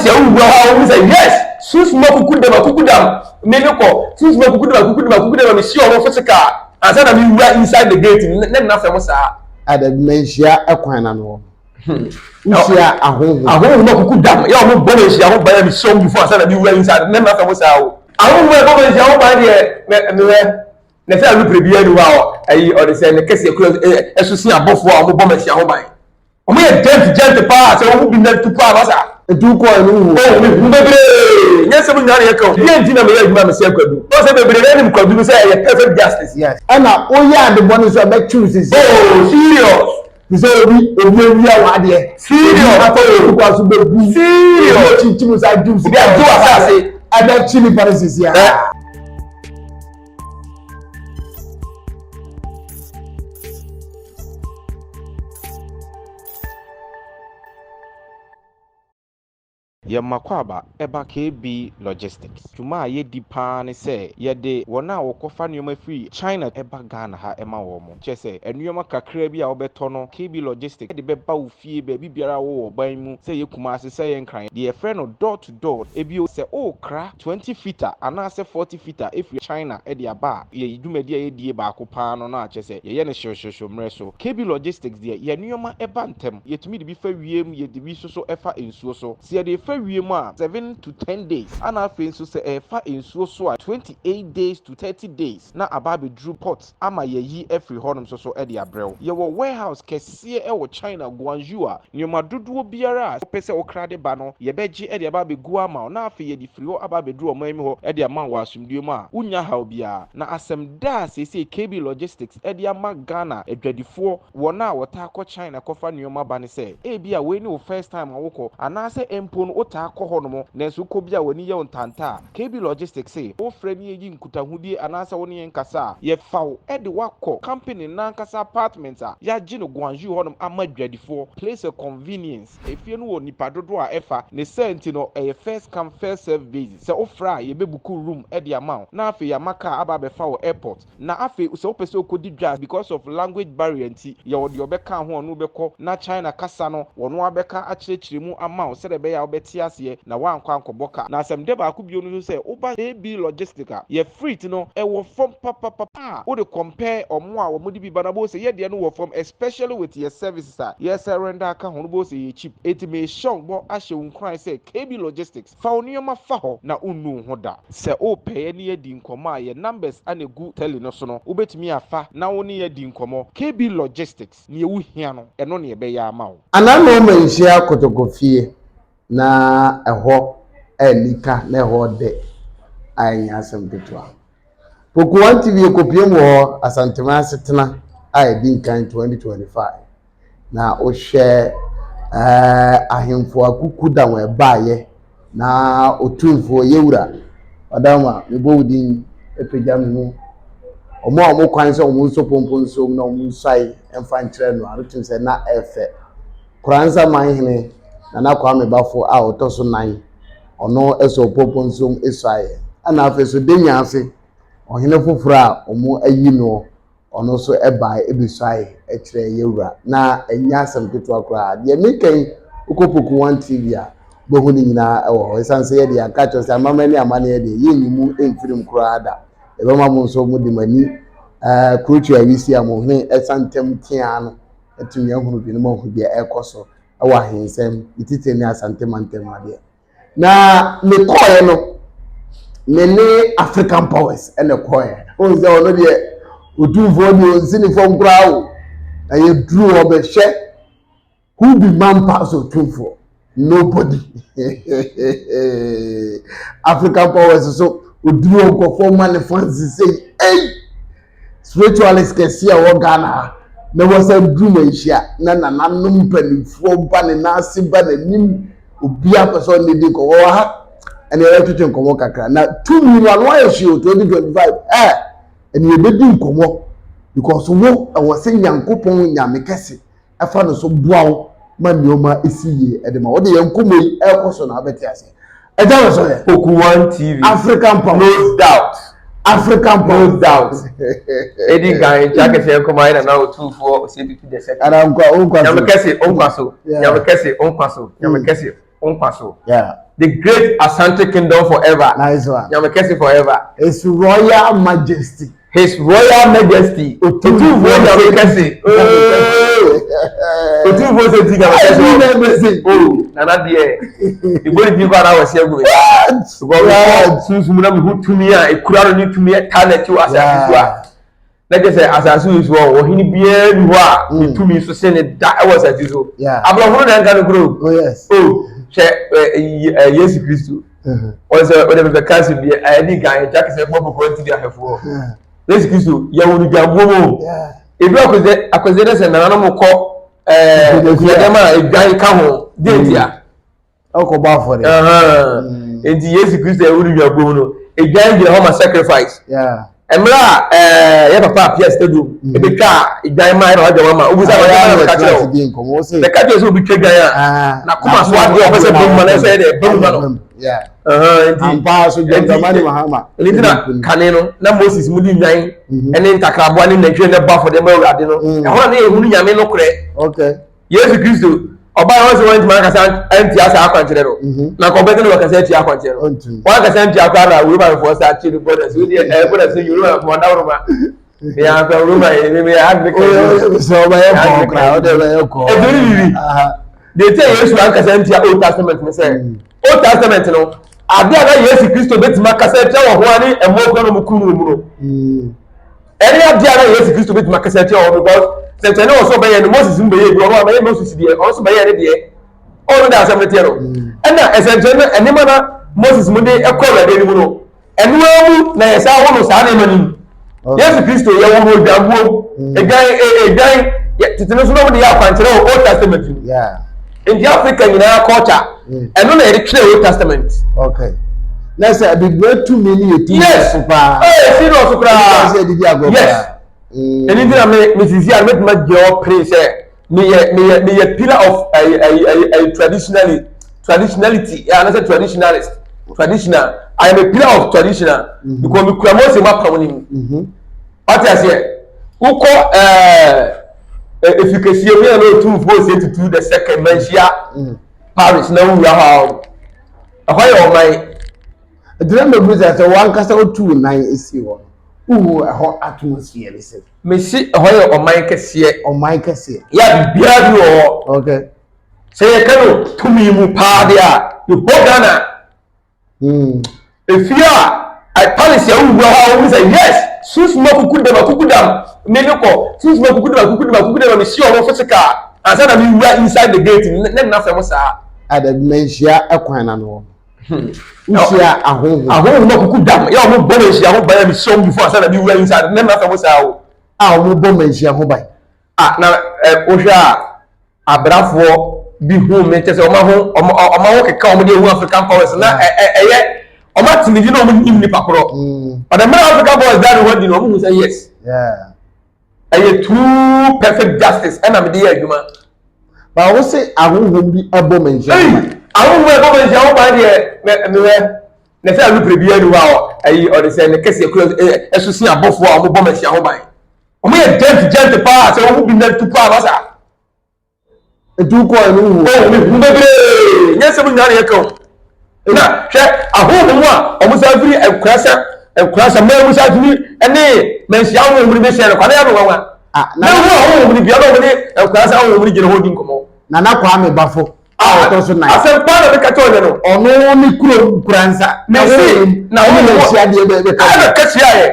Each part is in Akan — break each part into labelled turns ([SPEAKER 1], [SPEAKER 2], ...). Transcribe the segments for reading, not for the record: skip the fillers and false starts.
[SPEAKER 1] sɛ wowura hɔ a wohu sɛ yes, sunsum akuku dam akuku dam me me kɔ sunsum akuku dam akuku dam akuku dam a mehyia ɔmo physical ansa na mewura inside the gate no ne nna fam saa.
[SPEAKER 2] Adabi manhyia ɛkwan na no hɔ. Wohyia ahonhom.
[SPEAKER 1] Ahonhom akuku dam yɛ ɔmo bɔ manhyia ho ban a mehyia ɔmo before ansa na mewura inside ne nna fam saa o. Ahonhom a ɛbɔ manhyia ho ban deɛ mɛ mewɛ na sɛ alupere biara ni hɔ a ɛyi ɔde sɛ ne kɛseɛ kura ɛso sin abɔfoɔ a ɔmo bɔ manhyia ho ban. Wɔn yɛ gent gent paa sɛ wɔn mu bi na tu paa masa.
[SPEAKER 2] Etu kɔ ɛnu hu.
[SPEAKER 1] Oh mi hu bebree nyɛ nsɛm nyinaa na yɛ ka o. Deɛ nti na meyɛ adwuma mesɛ kwadu. Wɔn sɛ bebree na ɛnim kwadu no sɛ ɛyɛ perfect justice.
[SPEAKER 2] Yes. Ɛna woyɛ ade bɔne nso ɛbɛkyew sisi.
[SPEAKER 1] Oh serious.
[SPEAKER 2] Te sɛ obi obi awia w'adeɛ.
[SPEAKER 1] Serious.
[SPEAKER 2] Obi atɔ wɔ kuku aso bɛgu.
[SPEAKER 1] Serious.
[SPEAKER 2] Obi akyinkyim sa agye
[SPEAKER 1] Obi agye w'asase.
[SPEAKER 2] Ɛbɛkye nipa no sisi a.
[SPEAKER 3] Yɛn Makwaba ba KB Logistics. Dwuma a yɛdi pa ara ne sɛ yɛde wɔn a wɔkɔfa nneɛma firi China ba Ghana ha ma wɔn. Kyerɛ sɛ, nneɛma kakra bi a wobɛtɔ no, KB Logistics de bɛba wo fie baabi biara a wowɔ ɔban mu, sɛ ɛyɛ Kumasi, sɛ ɛyɛ Nkran. Deɛ yɛfrɛ no door to door. Bio, sɛ worekra 20 fita anaasɛ 40 fita firi China de aba a, yɛn dwumadi a yɛdie baako pa ara no no a kyerɛ sɛ yɛyɛ no hyewhyewhyew mmerɛ so. KB Logistics deɛ, yɛn nneɛma ba ntɛm. Yɛtumi de bi fa wiem, yɛde bi nso so fa nsuo so. Sɛ yɛde refa wiem a, 7 to 10 days, ɛna afei nso sɛ ɛrefa nsuo so a, 28 days to 30 days na aba abɛduru port ama yɛayi afiri hɔnom nso so de abrɛ wo. Yɛwɔ warehouse kɛseɛ wɔ China, Guangzhou a nneɛma dodoɔ biara a wopɛ sɛ wokra de ba no, yɛbɛgye de aba abɛgu ama wo na afei yɛde firi hɔ aba abɛduru ɔman mu hɔ de ama wo wɔ asomdwoeɛ mu a wonnya haw biara. Na asɛm da a seesei KB Logistics de ama Ghana adwadifoɔ, wɔn a wɔtaa kɔ China kɔfa nneɛma ba ne sɛ, ebia wei ne wo first time a wokɔ anaasɛ mpo no wotaa kɔ hɔnom nanso wokɔ bi a w'ani yɛ wo ntanta a, KB Logistics se wofrɛ ne yɛyi nkutahodie anaasɛ wo ne yɛn kasa a, yɛfa wo de wo akɔ company no ankasa apartment a yɛagye no Guangzhou hɔnom ama adwadifoɔ, place of convenience. Efie no wɔ nnipa dodoɔ a ɛfa, ne saa nti no ɛyɛ first come first serve basis. Sɛ wofrɛ a yɛbɛbuku room de ama wo na afei yɛama car aba abɛfa wo airport. Na afei sɛ wopɛ sɛ wokɔdi dwa a, because of language barrier nti, yɛwɔ deɛ ɔbɛka ho a ɔne wo bɛkɔ na China kasa no wɔno ara bɛka akyerɛkyerɛ mu ama wo sɛdeɛ ɛbɛyɛ a wobɛte aseɛ na woankɔ ankɔbɔ ka. Na asɛm dɛ baako bio no nso sɛ woba AB Logistic a, yɛ freight no ɛwɔ fam papapapa a wode compare ɔmo a wɔde bi ba no a wobɛhu sɛ yɛ deɛ no wɔ fam especially with yɛ services a yɛsɛ render aka ho no wobɛhu sɛ ɛyɛ cheap. Enti merehyɛ wo bɔ ahyɛ wo nkuran sɛ KB Logistics, Fa wo nneɛma fa hɔ na wonnu wo ho da. Sɛ wopɛ yɛne yɛn adi nkɔmmɔ a, yɛn numbers na ɛgu tele no so no, wobɛtumi afa na wo ne yɛn adi nkɔmmɔ. KB Logistics, neɛ wohia no, ɛno na yɛbɛyɛ ama wo.
[SPEAKER 2] Anaa manhyia kotoko fie na ɛhɔ anika na ɛhɔ dɛ a ɛnyɛ asɛm ketewa. Poku One TV yɛkɔpiem wɔ hɔ Asanteman asetena a ɛdi nkan 2025. Na wohwɛ ɛɛ ahemfo akuku da wɔn ɛbaayɛ na otumfoɔ yɛwura ɔdama mebɔ wo din apagya me mu. Wɔn a wɔn kwan sɛ wɔn nso pompo nsuom na wɔn nsuae mfa nkyerɛ no ano tum sɛ na ɛfɛ. Koransa manhene Nana Kwame Bafo a ɔtɔ so nan ɔno sɔɔ pompo nsuom suaeɛ. Ɛna afei so Denya ase ɔhene foforɔ a wɔn ayi noɔ ɔno nso baeɛ bɛsuae kyerɛɛ yɛn wura. Na ɛnyɛ asɛm ketewa koraa. Deɛ meka yi, wokɔ Poku One TV a, wobɛhu ne nyinaa wɔ hɔ. Ɛsiane sɛ yɛde aka kyerɛ sɛ amammerɛ ne amanneɛ deɛ, yɛnyi mu mfiri mu koraa da. Yɛbɛma mo nso mode mo ani eh, kurotua wisi a mo hwene ɛsa ntɛm teaa no atumi ahunu bi na moahu deɛ ɛrekɔ so wɔ ahensɛm, ne titire ne Asante mantam adeɛ. Na mekɔɔeɛ no, me ne African powers ɛna ɛkɔɔeɛ. Wohu sɛ ɔno deɛ otumfoɔ deɛ ɔnsi ne fam koraa o. Na yɛduru hɔ bɛhwɛ who be man pass otumfoɔ? Nobody. African powers so oduru hɔ nkurɔfoɔ ma ne fans sei. Ei! Spiritualist kɛseɛ a ɛwɔ Ghana ha na wasan duru manhyia na nananom mpanimfoɔ ba ne nan ase ba n'anim obiara pɛ sɛ ɔne di nkɔmmɔ wɔ ha ɛne yɛbɛtwetwe nkɔmmɔ kakra na tumi no ano ayɛ hye o 2025 ɛ ɛne yɛbɛdi nkɔmmɔ because wo ɛwɔ sɛ Nyankopɔn Nyame kɛse ɛfa no so boa wo ma nneɛma esi yie ɛde ma wode yɛn nkɔmmɔ yi ɛrekɔ so na wobɛte aseɛ ɛgya wɔ so yɛ
[SPEAKER 1] Poku One TV.
[SPEAKER 2] African power.
[SPEAKER 1] No doubt.
[SPEAKER 2] African power.
[SPEAKER 1] No doubt. Edi nkan nkyia kɛseɛ nkɔmɔ ayɛ nana otumfoɔ Osei Tutu the second.
[SPEAKER 2] Ara nkwa onkwa so.
[SPEAKER 1] Nyame kɛse onkwa so. Nyame kɛse onkwa so. Nyame kɛse onkwa so.
[SPEAKER 2] Yeah.
[SPEAKER 1] The Great Asante Kingdom forever.
[SPEAKER 2] Nice one.
[SPEAKER 1] Nyame kɛse forever.
[SPEAKER 2] His Royal Majesty.
[SPEAKER 1] His Royal Majesty. Otumfuo Nyame kɛse. Otumfuo sɛ ti Nyame kɛse. Oh, nana deɛ. Ìbò ni bi kɔ ara wɔ si egu mi. Because sunsun na mi hu tumi a ekura no ne tumi ɛta n'akyi wɔ asase so a. Na kyerɛ sɛ asase yi so hɔ, ɔhene biara nni hɔ a ne mm. tumi so sene da wɔ asase so. Aborɔfo no na nka no kuro.
[SPEAKER 2] Oh,
[SPEAKER 1] oh hwɛ Yesu Kristo. Uh-huh. Wɔn sɛ wɔde bɛbɛ ka asɛm bi ɛdi nkan ɛgya kɛsɛ bɔ kɔkɔɔ nti di ahwɛfoɔ. Yesu Kristo yɛwɔ no dwambuo mu. Ebi akɔsɛ akɔsɛ dɛ sɛ nananom kɔ ɛɛ okuadɛm a edwan ka ho deɛ ntia.
[SPEAKER 2] Ɔkɔbɔ afɔre.
[SPEAKER 1] Mm. Nti Yesu Kristo a ɛwɔ ne dwabɔ mu no, edwan gyina hɔ ma sacrifice. Mmerɛ a ɛɛ yɛ papa Apia Stadium mm. ebetwa edwan ma yɛ papa dwama ma obi sɛ ɔyɛ ama na kyerɛ o. Bɛka kyerɛ sɛ obi twa dwan a ah. na koma so adeɛ ɔpɛ sɛ bɛmu ma no ɛsɛ yɛ dɛ bɛmu ma no.
[SPEAKER 2] Nti ampa so John Dramani Mahama.
[SPEAKER 1] Nti na kane no na Moses mu di nwan mhm. ɛne ntakraboa ne nantwie ne bɔ afɔdeɛ ma awurade no. Mm. Ɛhɔ na ne yɛ hunu nyame no korɛ.
[SPEAKER 2] Okay.
[SPEAKER 1] Yesu Kristo, ɔbaa hɔ sɛ wɔntumi ankasa antia saa akwankyerɛ no. Mhm. Na nka ɔbɛsɛ na wɔkasa atia akwankyerɛ no. Wɔankasa antia koraa na Romanfoɔ sa akyi no bɔda so deɛ ɛyɛ bɔda so yi Romanfoɔ ɔdaworo ma. Meyɛ anfa Roman yɛ me meyɛ Anglican.
[SPEAKER 2] Sɛ ɔbɛyɛ kɔɔ koraa ɔde bɛyɛ kɔɔ.
[SPEAKER 1] Ɛduru ne biribi. Deɛ ɛti a Yesu ankasa antia Old Testament ne sɛ mm. Old Testament no ade a na Yesu Kristo bɛtumi akasa atia wɔ ho a ne ɛmmoa kura no mu kunu no mu no. Mm. Ɛne adeɛ a na Yesu Kristo bɛtumi akasa atia wɔn because sɛnkyɛnne wɔ so ɔbɛyɛ no Moses mu bɛyɛ bi ɔno amɛyɛ Moses deɛ ɔno nso bɛyɛ ne deɛ ɔno de asɛm no teɛ no mm. ɛna ɛsɛnkyɛnne no ɛnneɛma na Moses mu de ɛkɔ Awurade anim no ɛno ara mu na yɛsa awo no saa nneɛma no mu Yesu Kristo yɛwɔ no odwambuo mm. edwan edwan tete no so na wɔde yɛ akwankyerɛ wɔ Old Testament mu nti Africa nyinaa culture mm. ɛno na yɛde twerɛ Old Testament.
[SPEAKER 2] Okay na sɛ abibire tumi ne yɛ tumi
[SPEAKER 1] yes
[SPEAKER 2] so paa
[SPEAKER 1] ee serious koraa
[SPEAKER 2] sɛ ɛdidi agorɔ
[SPEAKER 1] yes ɛni ti na me me sisi a mɛtuma gyina hɔ pere sɛ meyɛ meyɛ meyɛ pillar of ɛyi ɛyi ɛyi ɛyi traditionally traditionality ɛ anasɛ traditionalist traditional I am a pillar of traditional mm -hmm. because mi kura Mose ma pam ne mu ɔte aseɛ wokɔ ɛɛ efikesie mu yɛn na otumfoɔ ose tutu the second manhyia mm. Paris na wura hɔ a ɛhɔ yɛ ɔman.
[SPEAKER 2] Ɛti na mɛbu sɛ sɛ wankasa wotu wo nan si hɔ no wohu ɛhɔ atmosphere ne sɛ.
[SPEAKER 1] Mesi ɛhɔ yɛ ɔman kɛseɛ.
[SPEAKER 2] Ɔman kɛseɛ.
[SPEAKER 1] Yɛ biribiara bi wɔ hɔ.
[SPEAKER 2] Okay.
[SPEAKER 1] Sɛ yɛka no tumi mu paa deɛ a the whole Ghana.
[SPEAKER 2] Mm.
[SPEAKER 1] Efie a palace a wowura hɔ a wohu sɛ yes sunsum akuku dam akuku dam me me kɔ sunsum akuku dam akuku dam akuku dam a mesi ɔmo physical ansa na mewura inside the gate ne nna fam saa.
[SPEAKER 2] Adabi manhyia ɛkwan na no hɔ. Wohyia ahohom.
[SPEAKER 1] Ahohom akuku dam yɛ ɔmo bɔ manhyia ho ban a mesi ɔmo before ansa na mewura inside ne nna fam saa o.
[SPEAKER 2] A ɔmo bɔ manhyia ho ban.
[SPEAKER 1] Ah na ɛ wohwɛ a abrafoɔ bi hu me kyɛ sɛ ɔma ho ɔma ɔma ho keka ɔmo de ehu African powers na ɛ ɛ ɛyɛ ɔma te ne di na ɔmo nim nipa korɔ ɔdɛ mmerɛ African powers da ne ho adi na ɔmo hu sɛ yes ɛyɛ true perfect justice ɛna mede yɛ adwuma.
[SPEAKER 2] Ba wo se ahohom bi ɛbɔ me nhyia ho ban.
[SPEAKER 1] Ahohom ɛbɔ me nhyia ho ban deɛ mɛ mɛ na sɛ alupere bi ɛni hɔ a ɛyi ɔde sɛ ne kɛseɛ kura ɛso si abɔfoɔ a ɔmo bɔ me nhyia ho ban. Wɔn yɛ gentle gentle paa sɛ wɔn bi na tu paa masa.
[SPEAKER 2] Etu kɔ ɛnu hu.
[SPEAKER 1] O mi hu bebree nyɛ nsɛm nyinaa na yɛ ka o. Na hwɛ ahohom a wɔn san firi nkurasa nkurasa mmaa mu san firi ɛne manhyia ahohom no bɛhyia no kwa na yɛ no nwanwa. Na ehu ahohom no bia na wɔn ne nkurasa ahohom no gyina hɔ di nkɔmɔ.
[SPEAKER 2] Nana Kwame Bafo a ɔtɔ so nan.
[SPEAKER 1] Asɛm paa na meka kyerɛ ɔnyɛ no.
[SPEAKER 2] Ɔno ne kurom nkuransa.
[SPEAKER 1] Mesi na
[SPEAKER 2] wɔn hyia deɛ bɛ bɛ ka.
[SPEAKER 1] Ɛbɛ kɛseɛ ayɛ.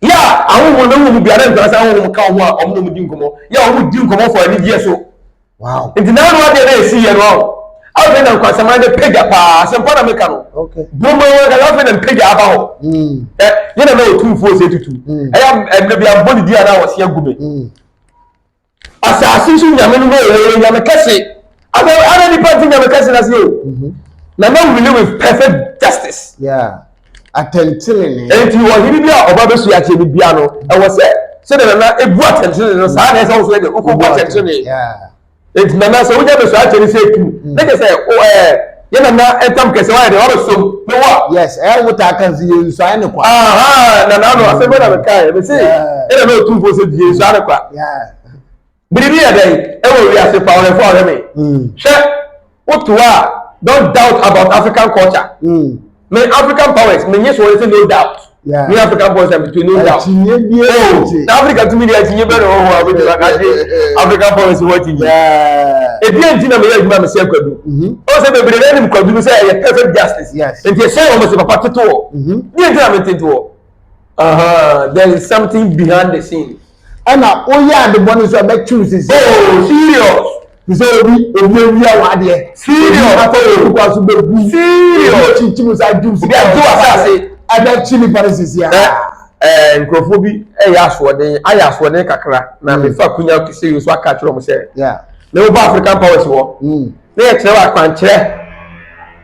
[SPEAKER 1] Yɛ a ahonhom no wɔ mu biara nkura sɛ ahonhom ka wɔn a wɔn na wɔn di nkɔmɔ. Yɛ a wɔn di nkɔmɔ fɔ anigyeɛ so.
[SPEAKER 2] Wow.
[SPEAKER 1] Nti naa no adeɛ na esi yɛ no awo. Afei na nkwasaman de pagya paa asɛmpa na meka no.
[SPEAKER 2] Okay.
[SPEAKER 1] Boma wɔn kasa afei na mpagya aba hɔ.
[SPEAKER 2] Mm.
[SPEAKER 1] Ɛ yɛ na na otumfuo sɛ tutu.
[SPEAKER 2] Mm.
[SPEAKER 1] Ɛyɛ ɛmɛ bi abɔ ne di a na wɔsi agu me.
[SPEAKER 2] Mm.
[SPEAKER 1] Asase so nyame no na ɔyɛ nyame kɛse. Ada ada nipa nti nyame kɛse na se o.
[SPEAKER 2] Mhm.
[SPEAKER 1] Na na wuli with perfect justice.
[SPEAKER 2] Yeah. Atɛntenenee.
[SPEAKER 1] Enti ɔhene bi a ɔba bɛsu akyɛ no bia no, ɛwɔ sɛ sɛdeɛ nana ebu atɛntenenee no saa na ɛsɛ wo so ɛde wokɔ bu atɛntenenee.
[SPEAKER 2] Yeah.
[SPEAKER 1] Enti nana sɛ wonya bɛsu akyɛ no sɛ etu, na kyɛ sɛ o ɛɛ yɛ nana ɛtam kɛse wayɛ deɛ wabɛsom ne wo a.
[SPEAKER 2] Yes, ɛyɛ wo taa kan sɛ yɛ nsuae ne kwa.
[SPEAKER 1] Aha, nana no asɛm bɛ na meka yɛ, mese ɛna na otumfoɔ sɛ die nsuae ne kwa.
[SPEAKER 2] Yeah.
[SPEAKER 1] Biribi yɛ dɛn ɛwɔ wiase fa ɔhwɛfo a ɔhwɛ me.
[SPEAKER 2] Mm.
[SPEAKER 1] Hwɛ, woto a. Don't doubt about African culture. Me African powers, me nye so wɔn sɛ no doubt.
[SPEAKER 2] Yeah.
[SPEAKER 1] Me African powers am between no doubt.
[SPEAKER 2] Akyinnye bi
[SPEAKER 1] Oh,
[SPEAKER 2] akyi.
[SPEAKER 1] na Africa tumi deɛ akyinnye bɛ na wɔ hɔ a wobɛtumi aka gye African powers wɔ akyinnye.
[SPEAKER 2] Yeah.
[SPEAKER 1] Ebi nti na meyɛ adwuma mesɛ kwadu. Ɔn sɛ bebree na anim kwadu no sɛ ɛyɛ perfect justice.
[SPEAKER 2] Yes.
[SPEAKER 1] Nti ɛhyɛ wɔn sɛ papa tete wɔ. Deɛ nti na metete wɔ. Aha, there is something behind the scene.
[SPEAKER 2] Ɛna woyɛ ade bɔne so a bɛkyew sisi.
[SPEAKER 1] Oh, serious.
[SPEAKER 2] Te sɛ obi obi awia w'adeɛ.
[SPEAKER 1] Serious.
[SPEAKER 2] Obi atɔ wɔ kuku aso bɛgu.
[SPEAKER 1] Serious.
[SPEAKER 2] Obi akyinkyim sa adwum
[SPEAKER 1] Obi agye w'asase.
[SPEAKER 2] Ɛbɛkye nipa no sisi a.
[SPEAKER 1] Ɛ nkurɔfoɔ bi ɛyɛ asoɔden ayɛ asoɔden kakra na mefa akunya kɛseɛ yi so aka akyerɛ wɔn sɛ
[SPEAKER 2] Yeah.
[SPEAKER 1] na wɔba African powers wɔ na yɛkyerɛ wɔ akwankyerɛ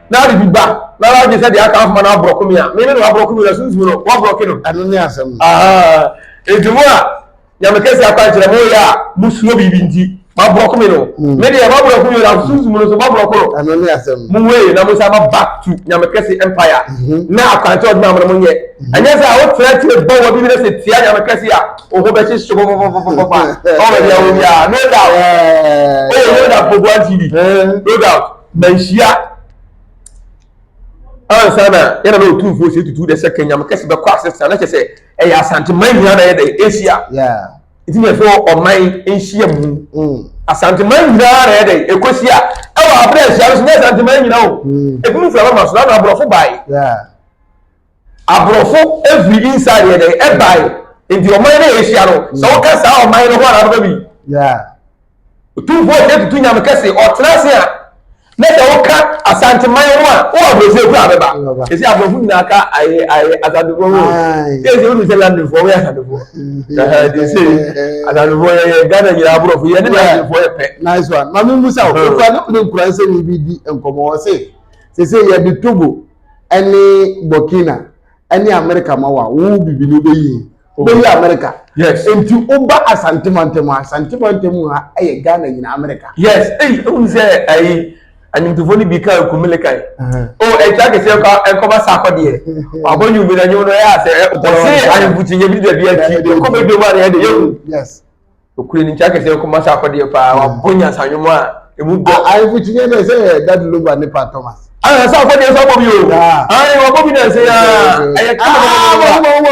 [SPEAKER 1] na ade bi ba na wadwe sɛ deɛ aka afoma no aborɔko mi a meme na waborɔko mi na sunsum no waborɔke no.
[SPEAKER 2] Ɛno ne asɛm no.
[SPEAKER 1] Aha, nti mo a Nyame kɛse akwankyerɛ mo yɛ a mosuro biribi nti maborɔko mi no, me deɛ maborɔko mi na sunsum no so maborɔko no.
[SPEAKER 2] Ɛno ne asɛm no.
[SPEAKER 1] Mo wei na mo san ba back to Nyame kɛse empire na akwankyerɛ ɔde ma mo no mo nyɛ. Ɛnyɛ sɛ a wotra tie bɔ wɔ bibi na sɛ tia Nyame kɛse a wo ho bɛhye hye fɔfɔfɔfɔfɔfa ɔwɔ baabi a wɔ biara, no doubt. Oh, no doubt, Pokuan TV, no doubt. Manhyia ansa na yɛn na otumfuo sɛ tutu dɛ sɛ Nyame kɛse bɛkɔ asetena na kyɛ sɛ ɛyɛ Asanteman nyinaa na yɛ dɛ Asia. Nti na yɛfrɛ ɔman nhyia mu. Asanteman nyinaa na yɛ dɛ ɛkɔhyia ɛwɔ abere ahyia no so nyɛ Asanteman nyinaa o. Ebinom firi abama so na aborɔfo bae. Aborɔfo efiri inside yɛ dɛ ɛbae. Nti ɔman no yɛhyia no sɛ woka saa ɔman no ho a na abɛba bi. Otumfoɔ Osei Tutu Nyame kɛse ɔtena ase a na sɛ woka Asanteman ho a wowɔ aborɔfo kura bɛba. Ɛsi aborɔfo nyinaa ka ayɛ ayɛ Asantefoɔ ho. Ɛsi wonu sɛ Londonfoɔ woyɛ Asantefoɔ. Ɛsɛ Asantefoɔ yɛyɛ Ghana nyinaa aborɔfo yɛ ne Londonfoɔ yɛ pɛ.
[SPEAKER 2] Nice one. Maame Musa, okura ne ne nkura nsɛm yi bi di nkɔmɔ wɔ se sese yɛde Togo ɛne Burkina ɛne America ma wa wo bibini wobɛyi wobɛyi America.
[SPEAKER 1] Yes.
[SPEAKER 2] Nti woba Asante mantam a, Asante mantam ha ɛyɛ Ghana nyina America.
[SPEAKER 1] Yes. Ei, wohu sɛ ayi anwomtofoɔ no bi ka kumele kan. O ɛtwa kɛseɛ kɔ ɛnkɔba sakɔ deɛ. Wabɔ nwom bi na nwom no ɛyɛ asɛ ɔse ahemfo kyinyɛ bi da bi akyi. Ɛkɔ bɛdwom a na ɛyɛ de yɛhu.
[SPEAKER 2] Yes.
[SPEAKER 1] Okure ne nkyɛn akɛseɛ kɔma sɛ akɔdeɛ paa wabɔ nyansanwom a emu dɔ.
[SPEAKER 2] Ahemfo kyinyɛ dɛ sɛ yɛ Dad Lumba ne Pa Thomas.
[SPEAKER 1] Ayɛ sɛ akɔdeɛ sɛ ɔbɔ bi o. Ayɛ wabɔ bi na ɛsɛ ya ɛyɛ kama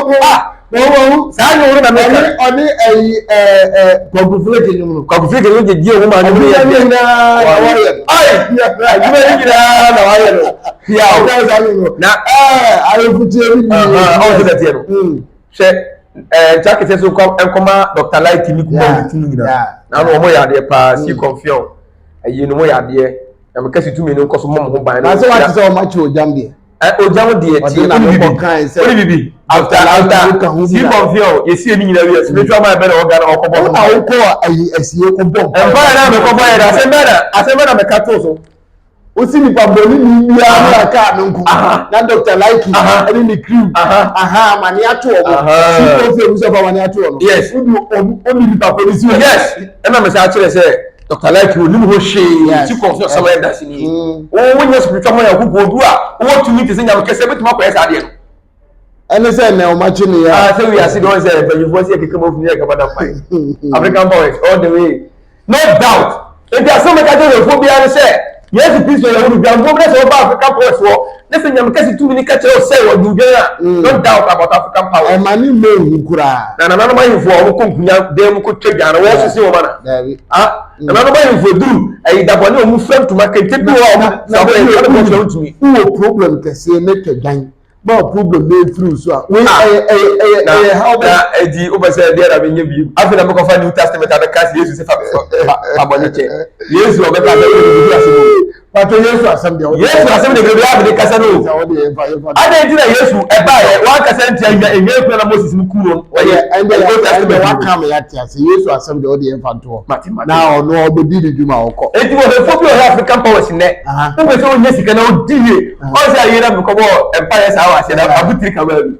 [SPEAKER 1] kama. Saa nwom no na mɛka.
[SPEAKER 2] Ɔne ɛyi ɛɛ ɛɛ Kwaku Flake nwom no.
[SPEAKER 1] Kwaku Flake nwom gyegye ohun maa nwom no yɛ
[SPEAKER 2] dɛ. Nyinaa na wayɛ no.
[SPEAKER 1] Ayi adwuma yi nyinaa na wayɛ no. Fia o.
[SPEAKER 2] Na ɛɛ ahemfo kyinyɛ bi.
[SPEAKER 1] Ɔwɔ sɛ dɛteɛ no. Hwɛ ɛɛ nkyɛn akɛseɛ so nkɔ nkɔma Dr. Light ne kuma wɔn ti mu nyinaa. Na ano wɔn yɛ adeɛ paa si kɔnfiɔn ɛyi no wɔn yɛ adeɛ na meka si tumi no nkɔ so mɔ mo ho ban.
[SPEAKER 2] Na sɛ wate sɛ wɔn akyi ogyam deɛ.
[SPEAKER 1] Ɛ ogyam deɛ tie oni bibi oni bibi after after si kɔnfiɔn yɛsi eni nyinaa wiɛ spiritual man bɛ na ɔga na ɔkɔ bɔ.
[SPEAKER 2] Ɔna wokɔ ayi asie kɔ bɔ.
[SPEAKER 1] Mpa yɛ na mekɔ bɔ yɛ dɛ asɛm bɛ na asɛm bɛ na meka to so.
[SPEAKER 2] Wosi nipa bɔne ni biara ne aka no nko na Dr. Laiki ɛne ne crew aha amane ato ɔmo si kɔnfɛ mu sɛ ɔfa amane ato ɔno.
[SPEAKER 1] Yes.
[SPEAKER 2] Wodi ɔmo ɔni nipa kɔ ne si wɔ.
[SPEAKER 1] Yes. Ɛna mesa akyerɛ sɛ Dr. Laiki onim ho hwee si kɔnfɛ ɔsɛm ayɛ dase ni. Wo nyɛ spiritual man akoko odu a wowɔ tumi te sɛ nyame kɛsɛ bɛtumi akɔyɛ saa adeɛ no.
[SPEAKER 2] Ɛne sɛ nɛ ɔmo akyi ne yɛ.
[SPEAKER 1] Ah sɛ wiase de wɔn sɛ mpanyinfoɔ sɛ yɛkeka mu afunu yɛ kaba da mpan. African powers all the way. No doubt. Nti asɛm mɛka kyerɛ hwɛfoɔ biara ne sɛ Yesu Kristo yɛ wone dwamfoɔ bi na sɛ wɔba African powers hɔ ne sɛ Nyame kɛse tumi no ka kyerɛ wo sɛ wɔde wo dwan a, don't doubt about African powers.
[SPEAKER 2] Ɛma ne mmɔ ehu koraa.
[SPEAKER 1] Na nananom ahemfo a wɔkɔ nkunya dan mu kɔtwa dwan no, wɔsese wɔn ana?
[SPEAKER 2] Daabi.
[SPEAKER 1] Ah, nananom ahemfo duru ayi dabɔne a wɔfura ntoma kente bi wɔ hɔ a wɔn
[SPEAKER 2] Na
[SPEAKER 1] sɛ wɔyɛ
[SPEAKER 2] na
[SPEAKER 1] nka no kɔsua wontumi.
[SPEAKER 2] Wowɔ problem kɛseɛ ne twa dwan ba wo problem na efiri wo so a wei ɛyɛ ɛyɛ ɛyɛ ɛyɛ how
[SPEAKER 1] na eti wopɛ sɛ deɛ na menyɛ bi afei na mekɔfa New Testament abɛka sɛ Yesu sɛ fa fa fa bɔne kyɛ Yesu ɔbɛka sɛ wode biribi asɛm o
[SPEAKER 2] Pàtó Yesu asɛm deɛ
[SPEAKER 1] Yesu asɛm deɛ biribi abɛde kasa no o adɛn nti na Yesu ɛbaeɛ wankasa ntia nnwa nnwa kura na Moses no ku no
[SPEAKER 2] wɔyɛ ɛnde Old Testament waka me ate ase Yesu asɛm deɛ ɔde yɛmfa ntoɔ na ɔno ɔbɛdi ne dwuma ɔkɔ.
[SPEAKER 1] Eti wɔhwɛfoɔ bi ɔhwɛ African powers nnɛ wopɛ sɛ wonya sika na wodi yie ɔn sɛ ayie na mekɔbɔ mpaeɛ saa wɔ aseɛ na abotiri ka baa bi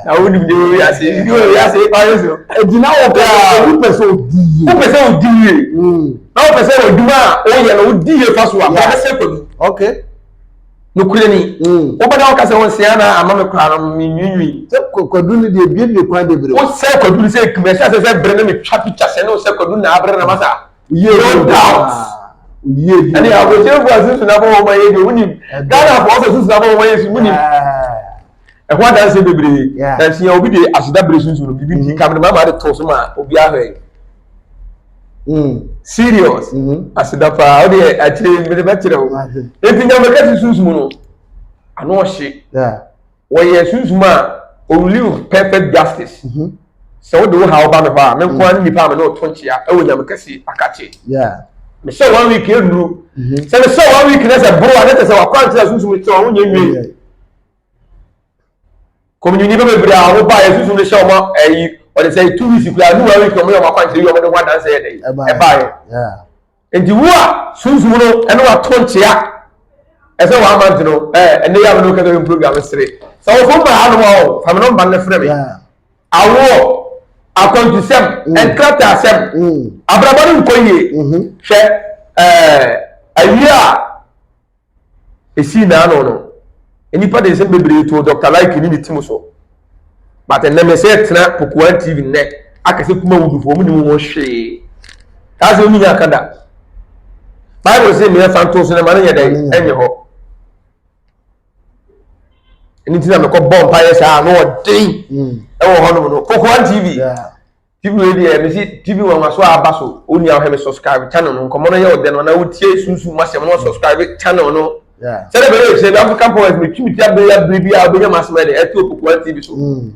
[SPEAKER 1] na wonim deɛ wɔ wiase bi wɔ wiase ɔyɛ so.
[SPEAKER 2] Eti na wɔpɛ sɛ wopɛ sɛ odi yie.
[SPEAKER 1] Wopɛ sɛ odi yie na wopɛ sɛ adwuma a woyɛ no wodi yie fa so a bɛsɛ kɔ bi.
[SPEAKER 2] Okay.
[SPEAKER 1] Nokorɛ ni, wobɛda wo ka sɛ wo nsea na ama me koraa no, menwiinwii.
[SPEAKER 2] Sɛ kwadu no deɛ ebiebie kwan bebree.
[SPEAKER 1] Wo sɛ kwadu no sɛ ekum, ɛhyɛ aseɛ sɛ bere na metwa picture sɛ ne wo sɛ kwadu na abere na masa.
[SPEAKER 2] Yie
[SPEAKER 1] No doubt.
[SPEAKER 2] Yie bi.
[SPEAKER 1] Ɛne aburokyerefo a sunsun abɔ wɔn ayɛ deɛ wɔn nim. Ghana fo ɔsɛ sunsun abɔ wɔn ayɛ sun mu nim. Ɛho adanse bebree. Na nsia obi de aseda bere sunsun no bibi nti kamene mama de to so ma obi ahwɛ. Serious. Aseda paa o deɛ akyire mede bɛkyerɛ wo. Eti nyame kɛse sunsun no ano ɔhye. Wɔyɛ sunsum a ɔrelive perfect justice. Mhm. Sɛ wode wo haw ba me hɔ a, me nko ara ne nipa a me ne wo to nkyea ɛwɔ Nyame kɛse akakye. Mehyɛ one week ɛnnuru. Mhm. Sɛ mehyɛ one week na sɛ boro a, na kyerɛ sɛ wakwankyerɛ sunsum no kyerɛ wɔn nyɛ nwie. Kɔmuni nipa bebree a wɔn ba yɛ sunsum no hyɛ wɔn ɛyi ɔde sɛ 2 weeks kura ne one week wɔn yɛ wɔn akwankyerɛ yi wɔn de ho adanse yɛ dɛ ɛbaayɛ. Nti wo a sunsum no ɛne wato nkyea ɛsɛ wɔn amante no ɛɛ ɛnɛ yɛ amene kɛtɛ yɛn program sere sɛ wɔn fom ba hanom a ɔ fam nɔmba no frɛ me awoɔ akwantusɛm nkrataasɛm abrabɔ no nkɔ yie hwɛ ɛɛ awie a Esii n'ano no, nnipa de nsɛm bebree too Dr. Like ne ne team so. But ɛnnɛ me sɛ tena Pokuan TV nnɛ aka sɛ kuma wudufo wɔn nim ho hwee. Saa sɛ wɔn nya aka da. Bible sɛ mmea fa nto so na ma no nyɛ dɛn ɛnyɛ hɔ. Ɛno nti na mekɔ bɔ mpaeɛ saa na ɔden ɛwɔ hɔnom no. Pokuan TV. Yeah. TV wei deɛ mesi TV nwanwa so a aba so onua ɔhwɛ me subscribe channel no nkɔmɔ no yɛ ɔdɛ no anaa wotie sunsun mu asɛm no subscribe channel no sɛdeɛ bɛyɛ ɛkyerɛ bi African powers metwi me ti abere abere bi a wobɛnya m'asɛm ɛde ɛte Opokuwa TV so mm.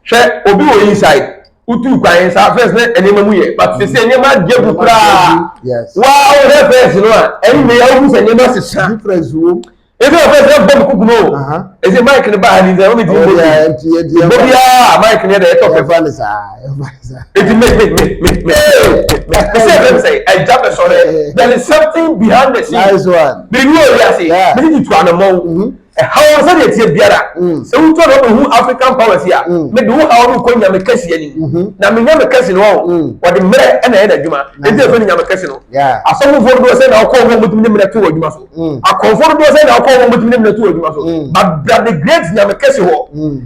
[SPEAKER 1] Hwɛ obi wɔ inside wotu kwan saa first ne nneɛma mu yɛ but sɛ nneɛma agye gu koraa waa wohwɛ first no a ɛnne yɛ wohu sɛ nneɛma sesa.
[SPEAKER 2] Difference wɔ
[SPEAKER 1] Ebi wɔ fɛ sɛ bɔ mi kuku no. Esi mic no ba ha ni sɛ ɔmi ti bɔ bi. Bɔ bi a mic no yɛ dɛ ɛtɔ fɛ. Eti me me me me me me me sɛ ɛfɛ sɛ ɛgya bɛ sɔrɔ. There is something behind the scene.
[SPEAKER 2] Nice one.
[SPEAKER 1] Biribi wɔ wiase. Mi ti tu anamɔn. Ɛhaw sɛ deɛ tie biara. Sɛ wotɔ na ɔbɛhu African powers yi a, me de wo haw no kɔ nyame kɛse anim. Na me nyame kɛse no ɔn, wɔde mmerɛ ɛna ɛyɛ n'adwuma. Enti ɛfɛ no nyame kɛse no. Asɔfofoɔ dodoɔ sɛ na ɔkɔ wɔn a wɔtumi de mmerɛ to wɔ adwuma so. Akɔmfoɔ dodoɔ sɛ na ɔkɔ wɔn wɔtumi de mmerɛ to wɔ adwuma so. But bra the great nyame kɛse hɔ.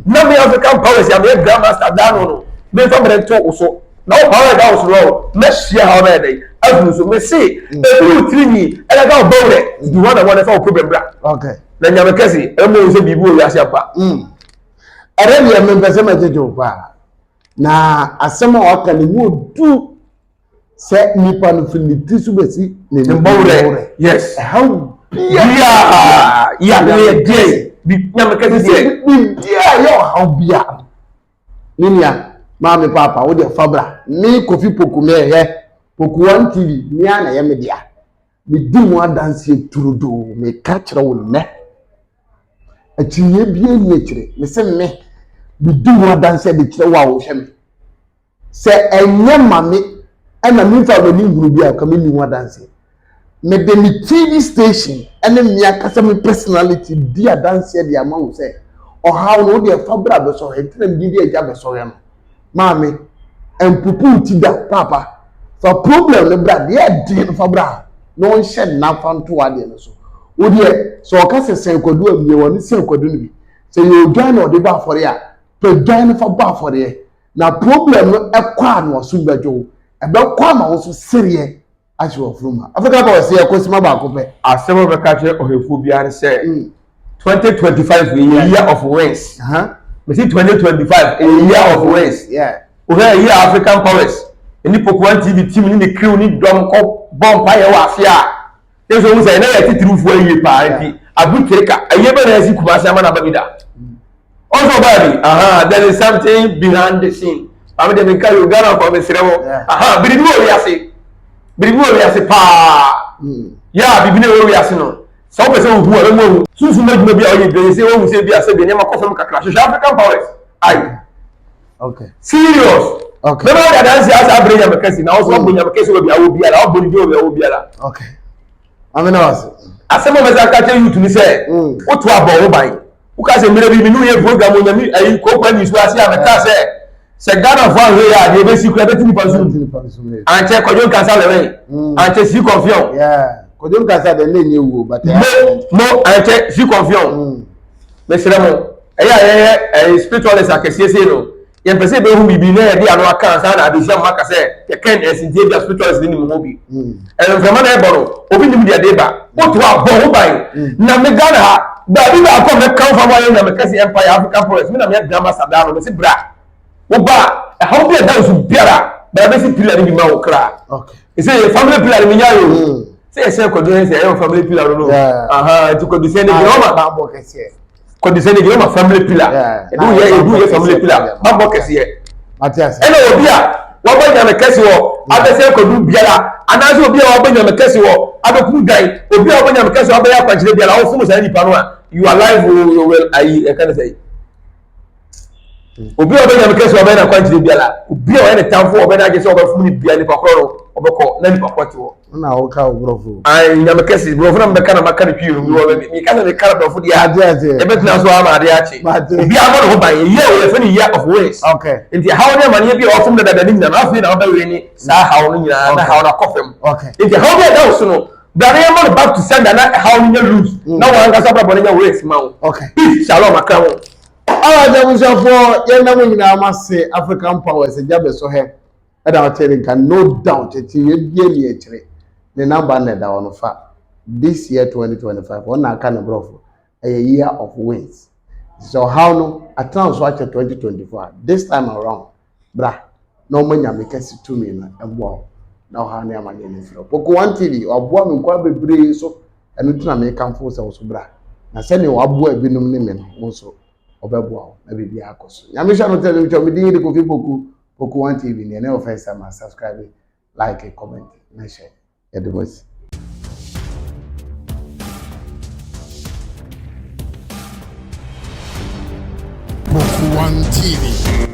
[SPEAKER 1] Na me African powers yi a meyɛ grand master daa no no, memfa mmerɛ nto wo so. Na wo power ɛda wo so no, mɛhyia ha ɔbɛyɛ dɛn afiri so. Mese, ɛfiri wo tiri nwi ɛbɛka wo bɔwerɛ, di hɔ na wɔn ɛfa wo problem bra.
[SPEAKER 2] Okay.
[SPEAKER 1] Na nyame kɛse, ɛmɔ wo sɛ biribi wɔ wiase ampa.
[SPEAKER 2] Ɛdɛ deɛ mempɛ sɛ mɛgyegye wo paa. Na asɛm a waka no mu odu sɛ nipa no firi ne ti so bɛsi ne
[SPEAKER 1] bɔwerɛ. Yes.
[SPEAKER 2] Ɛhaw
[SPEAKER 1] biara. Yɛ yɛ deɛ. Nyame kɛse deɛ.
[SPEAKER 2] Biribiara yɛ ɔhaw biara. Me nua, maame paapa, wo deɛ fa bra. Me Kofi Poku me hwɛ Poku One TV, me ara na ɛyɛ me dea. Medi ho adanseɛ turodoo, meka kyerɛ wo nnɛ. Akyinnyeɛ biara nni akyire. Mese me, medi ho adanseɛ de kyerɛ wo a wohwɛ me. Sɛ ɛnyɛ ma me ɛna memfa m'ani nhunu bi a, nka menni ho adanseɛ. Mede me TV station ne me ankasa me personality di adanseɛ de ama wo sɛ ɔhaw no wo deɛ fa bra bɛsɔhwɛ nti na mede di agya bɛsɔhwɛ no. Maame, mpupu wo ti da paapa fa problem no bra deɛ ɛden no fa bra na ɔnhyɛ nna fa nto w'adeɛ no so. Wo deɛ sɛ ɔka sɛ sɛn kwadu a mie wɔ ne sɛn kwadu no bi. Sɛ yɛ odwan na ɔde bɔ afɔreɛ a pɛ dwan no fa bɔ afɔreɛ na problem no ɛkɔ a na wasom bɛdwo wo ɛbɛkɔ ama wo nso sereɛ ahyɛ wɔ funu mu Africa power sɛ yɛkɔ sima baako pɛ.
[SPEAKER 1] Asɛm a wɔbɛka kyerɛ ɔhwɛfoɔ biara ne sɛ 2025 yɛ year of wins. Mesi 2025 ɛyɛ year of wins. Wohwɛ year African powers ɛne Pokuan TV team ne ne crew ne dɔm kɔ bɔ mpaeɛ wɔ ase a ne nso wohu sɛ ɛnɛ yɛ titirifoɔ ayie paa nti Abu Trika ayie bɛ na asi Kumasi ama no aba bi da. Ɔsɔ ɔbaa bi, aha, there is something behind the scene. Maame deɛ menka yɛ Ghana fɔ mesrɛ mo. Aha, biribi wɔ wiase. Biribi wɔ wiase paa. Ya, biribi na ɛwɔ wiase no. Sɛ wopɛ sɛ wohu a, bɛmu ahu. Sunsum adwuma bi a ɔyɛ bi, sɛ wohu sɛ bi a sɛ bi nneɛma kɔ fam kakra. Hwehwɛ African powers. Ai.
[SPEAKER 2] Okay.
[SPEAKER 1] Serious.
[SPEAKER 2] Okay.
[SPEAKER 1] Bɛma wode adanse asa abere nyame kɛse na ɔso ɔbɔ nyame kɛse wɔ bi awɔ biara, ɔbɔ ne din wɔ bi awɔ biara.
[SPEAKER 2] Okay. Maame na wase.
[SPEAKER 1] Asɛm a mɛsa aka kyerɛ youth ni sɛ, woto abɔ wo ban. Woka sɛ mmerɛ bi me ne woyɛ program wɔ nyame ayi kooko ani so ase a mɛka sɛ sɛ Ghanafoɔ anhwɛ yɛ a deɛ ɛbɛsi kora bɛti nipa nso mu. Ankyɛ Kwadwo Nkansah lɛwɛn. Ankyɛ si kɔnfiɔn.
[SPEAKER 2] Kwadwo Nkansah deɛ ne nyɛ wuo but
[SPEAKER 1] mo mo ankyɛ si kɔnfiɔn. Mesrɛ mo ɛyɛ a yɛyɛ ɛyɛ spiritualist akɛseɛ sei no. Yɛmpɛ sɛ yɛbɛhu biribi na yɛde ano aka ansa na abɛhyia mu aka sɛ yɛka nɛɛse nti ebia spiritualist ne nim ho bi. Ɛno mframa na ɛbɔ no, obi nim deɛ de ba. Woto a bɔ ho ban. Na me Ghana ha, baabi baako a mɛka fa ma yɛ Nyame kɛse Empire African Forest, me na meyɛ Grand Master daa no, mese bra. Wo ba a, ɛhaw bi a ɛda wo so biara, bra bɛsi pillar no bi ma wo kra. Ɛsɛ yɛ family pillar no menya yɛ o. Sɛ yɛhyɛ kwadwo sɛ ɛyɛ family pillar no no. Aha, nti kwadwo sɛ ne gyina ɔma. Kwadwo sɛ ne gyina ɔma family pillar. Ɛdu yɛ ɛdu yɛ family pillar. Bambɔ kɛseɛ. Ɛna obi a wabɔ nyame kɛse wɔ abɛsɛ kwadwo biara anaasɛ obi a wabɔ nyame kɛse wɔ abɛkum dan obi a wabɔ nyame kɛse wɔ abɛyɛ akwankyerɛ biara wofom saa nipa no a you are life will ayi ɛka ne sɛ Obi a ɔbɛnya me kɛse ɔbɛyɛ n'akwankyerɛ biara, obi a ɔyɛ ne tamfo ɔbɛyɛ n'agye sɛ ɔbɛfom ne bia nipa korɔ no ɔbɛkɔ na nipa korɔ te hɔ.
[SPEAKER 2] Na ɔka wo borɔfo.
[SPEAKER 1] Ayi nyame kɛse borɔfo na mbɛka na maka ne twi no mi wɔ mi kasa mi ka borɔfo deɛ a ɛbɛtena so ama adeɛ akye. Obi a bɔ ne ho ban yɛ o yɛfɛ ne year of wins. Nti haw ne amaneɛ bi a ɔfom dada ne nyinaa no afei na ɔbɛwere ne saa haw no nyinaa na haw no akɔ fam. Nti haw bi a ɛda wo so no bra na yɛma no back to sender na haw no nya loose na wɔn ankasa abrabɔ no nya wins ma wo. Peace shalom akra ho.
[SPEAKER 2] Alright abusuafoɔ yɛn nam nyinaa mo ase African powers agya bɛsɔ hɛ ɛna ɔte ne nka no doubt ɛti yɛ bie ni akyire ne number na ɛda hɔ no fa this year 2025 wɔn na aka ne borɔfo ɛyɛ year of wins sɛ ɔhaw no atena so akyɛ 2024 a this time around bra na ɔma nyame kɛse tumi no ɛboa wo na ɔhaw ne amaneɛ no mfiri Poku One TV waboa me nkwa bebree so ɛno nti na mekamfo sɛ wo so bra na sɛnea waboa ebinom ne me no wo nso ɔbɛboa wo na biribiara akɔ so nyame hyɛ no tɛ no ntwa me din de Kofi Poku Poku One TV ne ɛnɛ wɔ first time a subscribe like comment na hyɛ yɛde mo asi.
[SPEAKER 4] Poku One TV.